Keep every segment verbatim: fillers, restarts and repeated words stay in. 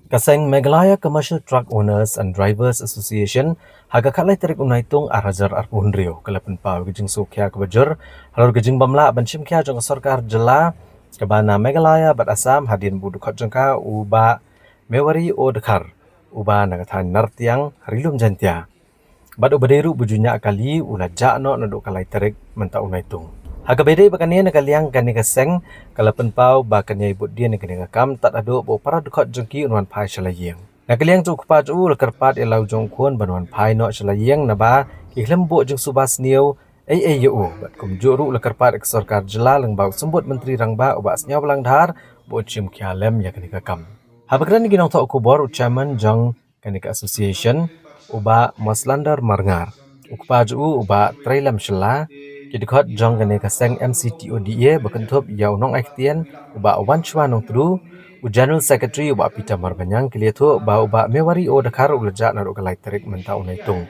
Ka seng Meghalaya Commercial Truck Owners and Drivers Association ha ka khatlai tarik u Naitung arhajar arphew hynriew ka la pynpaw ka jingsngewkhia kaba jur halor ka jingbym lah ban shimkhia jong ka sorkar jylla kaba na Meghalaya bad Assam hadien ba u dkhot jong ka u Bah Mewari O Dkhar uba na ka thaiñ Nartiang ha Ri Lum Jaintia bad uba dei ruh ba ju ñiah kali u la jah noh naduh ka lai tarik mynta u Naitung. Ha kaba ïadei bad kane na ka liang kane ka seng ka la pynpaw ba kan ïai bud dien ïa kane ka kam tad haduh ba u para dkhot jong ki un wan phai sha la ïing. Na ka liang jong u kpa jong u la kyrpad ïa la u jong u khun ban wan phai noh sha la ïing naba ki khlem buh jingsuba sniew ei ei ïa u bad kumjuh ruh la kyrpad ïa ka sorkar jylla lyngba u Symbud Myntri Rangbah u Bah Sniawbhalang Dhar ba un shimkhia lem ïa kane ka kam. Haba kren ïa ki nongthoh khubor u chairman jong kane ka association u Bah Moslander Marngar, u kpa jong u u Bah Treilem Shylla, ki dkhot jong kane ka seng M C T O D A ba kynthup ïa u nongai ktien u Bah Wanshwa Nongtdu, u general secretary u Bah Peter Marbaniang ki la ïathuh ba u Bah Mewari O Dkhar u la jah naduh ka lai tarik mynta u Naitung.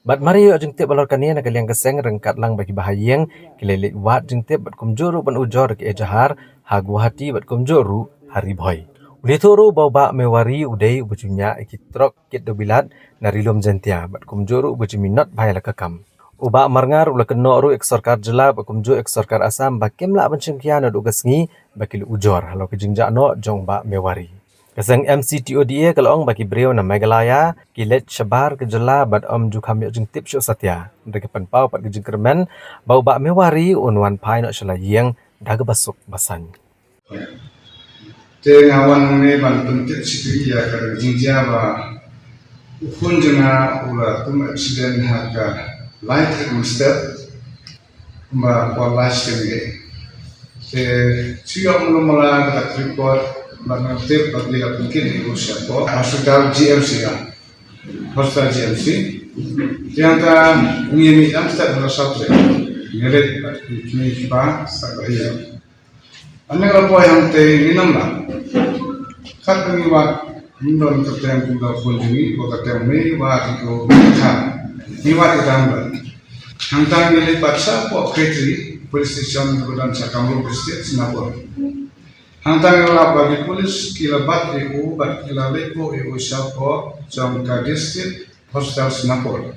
Bad mar ïoh jingtip halor kane na ka liang ka seng ryngkat lang bad ki bahaïing ki la leit wad jingtip bad kumjuh ruh ban ujor ïa ka ejahar ha Guwahati bad kumjuh ruh ha Ri Bhoi. U la ïathuh ruh ba u Bah Mewari u dei uba ju ñiah ïa ki trok kit dewbilat na Ri Lum Jaintia bad kumjuh ruh uba ju minot bha ïa la ka kam. U Bah Marngar u la kynnoh ruh ïa ka sorkar jylla bad kumjuh ïa ka sorkar Assam ba kim lah ban shimkhia naduh ka sngi ba ki la ujor halor ka jingjah noh jong u Bah Mewari. Ka seng M C T O D A ka la ong ba ki briew na Meghalaya ki leit shabar ka jylla bad ym ju kham ïoh jingtip shuh satia. Hynrei ka pynpaw pat ka jingkyrmen ba u Bah Mewari un wan phai noh sha la ïing da kaba suk ba saiñ. Te nga wan hangne ban pyntip sha phi ïa ka jingjia ba u khun jong nga u la kum accident ha ka lai tarik mynstep. Kumba kwah lai sha ka ngi. Te shu ïoh mala mala kata ka report bad nga tip ba ki la pynkit ïa u sha ka hospital G M C ka. Hospital G M C. Te hangta ngi mih dang step ha ka saw tarik. Ngi leit bad ki kmie ki kpa sa ka hiar. Ane ka la poi hangtei ngi nang ba. Kat ba ngi wad, ngi don ka tem kumba khun jong ngi, ba ka tem ngi wad ïa u kha. Ngi wad ïa ka tam ba. Hangta ngi leit bat sha poh Khetri Police Station kaba don sha Kamrup District, Sonapur. Hangta ngi lap ba ki police ki la bat ïa u, bad ki la leit buh ïa u sha poh jong ka district Hospital Sonapur.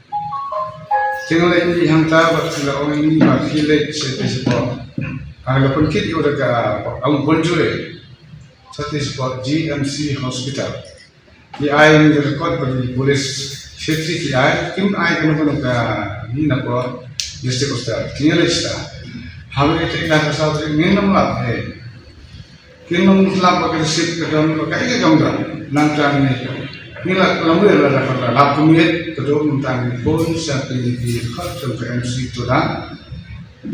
Te nga leit mih hangta bad ki la ong ïa ngi ba ki leit shatei shapoh. Nga la pynkit ïa u da ka Ambulance shatei shapoh G M C Hospital. Ki ai ïa ngi ka record ba ki police shatei ki ai, kim ai kano kano ka ngi na poh District Hospital. Te nga leit sha. Haba ïa ka saw tarik ngin ym lap, eh. Kin nang lap ba ka receipt ka don ba kaei ka kam don. Nangta ngi, ngi la lamwir la da ka lap kumne ka don, nangta ngi phone sha ki, ki khot jong ka M C Tuda.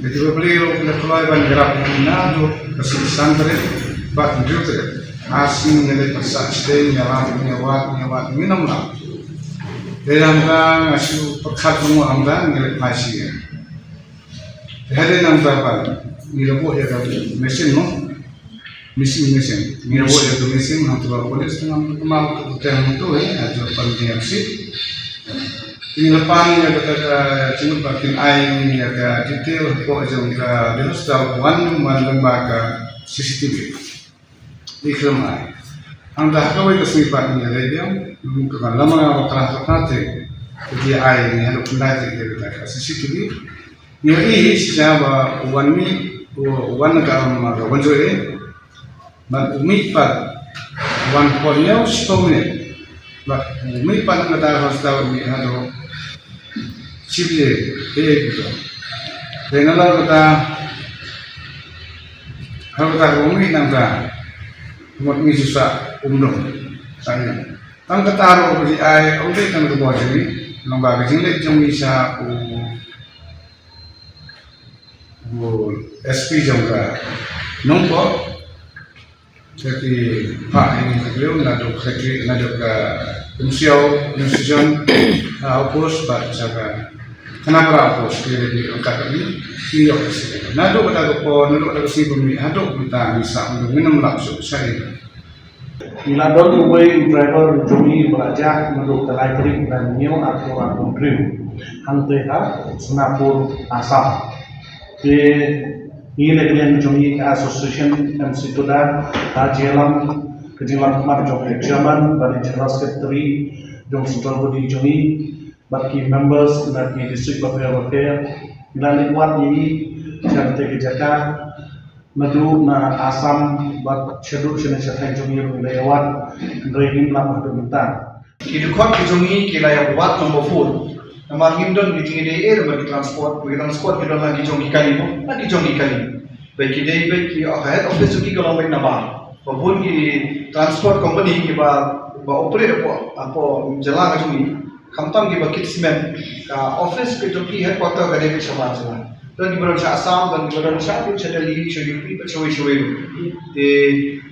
Ka ki ba plie ruh ki la kloi ban ïarap ïa ngi naduh ka sngi san tarik bad hynriew tarik. Ar sngi ngi leit ban sah shatei, ngi ïalap, ngi ïawad, ngi ïawad, ngin ym lap. Te nangta nga shu pyrkhat ba ngi ym lap, ngi leit phai sha ïing. Te hadien nangta ba ngi la buh ïa ka machine mo. Missing, missing. Ngi la buh ïa ka missing, hangta ba police te ngam kynmaw te hangto, eh, ha jrong pan G M C. Te ngi la pan ïa kata ka jingmut ba kin ai ïa ka detail hapoh jong ka register wan wan lyngba ka C C T V. Ngi khlem ai. Hangta ha kawei ka sngi pat ngi la leit biang, ka ban lama nga ba kla ka kla te. Ka ji ai ngi haduh khyndai te ka C C T V. Ngi ïohi hi shisha ba u wan mih, u wan ka, um, ka wan joi. Bad u mih pat wan poi hynñiew shiphew minit. Bad u mih pat na kata ka hospital u mih haduh shi baje, eh, pito. Te nalor kata, ha kata ka u mih nangta, mut ngi shu sah umdum. Sah ïa. Tang kata ruh ka ji ai, ym dei tang ka bor jong ngi, lyngba ka jingleit jong ngi sha u, u S P jong ka Nongpoh. Te ki phah ïa ngi ki briew naduh ka kti, naduh ka Umsiaw Institution, ah, outpost bad sha ka Khanapara outpost, ki la dei ryngkat bad ngi, ki ïoh ka sik. Naduh kata ka por, naduh kata ka sngi ba mih haduh mynta ngi sah, ngim lap shuh sha ïing. Ngi la don uwei u driver jong ngi ba la jah naduh ka lai tarik u Naiwieng arphew arphew hynriew hangtei ha Sonapur, Assam. Te ngi na ka liang jong ngi ka Association M C Tuda, Darjeeling, Ka jinglam khmat jong ka chairman bad i general secretary jong central body jong i bad ki members na ki district bapher bapher. Ngi la leit wad ïa i sha kata ka jaka, naduh na Assam bad shaduh shane shathaiñ jong i ruh ngi la ïa wad. Hynrei ngim lah haduh mynta. Ki dkhot ki jong i ki la ïa wad number four. Namar ngim don ki jingïadei ei ei bad ki transport, ki transport ki don la ki jong ki kali mo, la ki jong ki kali. Bad ki dei bad ki, oh, head office jong ki ka long bad na Bah. Ba bun ki transport company kiba, ba operate hapoh, hapoh jylla ka jong i. Khamtam kiba kit cement, ka office ka jong ki, headquarter ka dei bad sha Bah jylla. Don kiba don sha Assam, don kiba don sha, sha Delhi, sha U P, bad shawei shawei. Te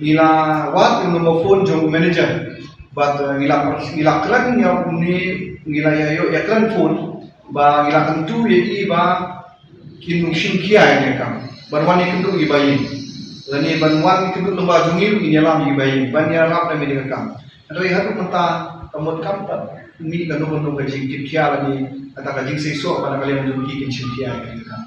ngi la wad ïa u number phone jong u manager. Bad, eh, ngi la, ngi la kren ïa une, ngi la ïa, ïa, ïa kren phone, ba ngi la kyntu ïa i ba kin shim khia ïa kane ka kam. Ban wan ïakynduh ïa i ba ïing. Lane ban wan ïakynduh lyngba jong ngi ruh ngin ïalam ïa i ba ïing. Ban ïarap da kane ka kam. Hynrei haduh mynta ka mut kam pat mih kano kano ka jingkit khia lane kata ka jingseisoh ba na ka liang jong ki kin shim khia ïa kane ka kam.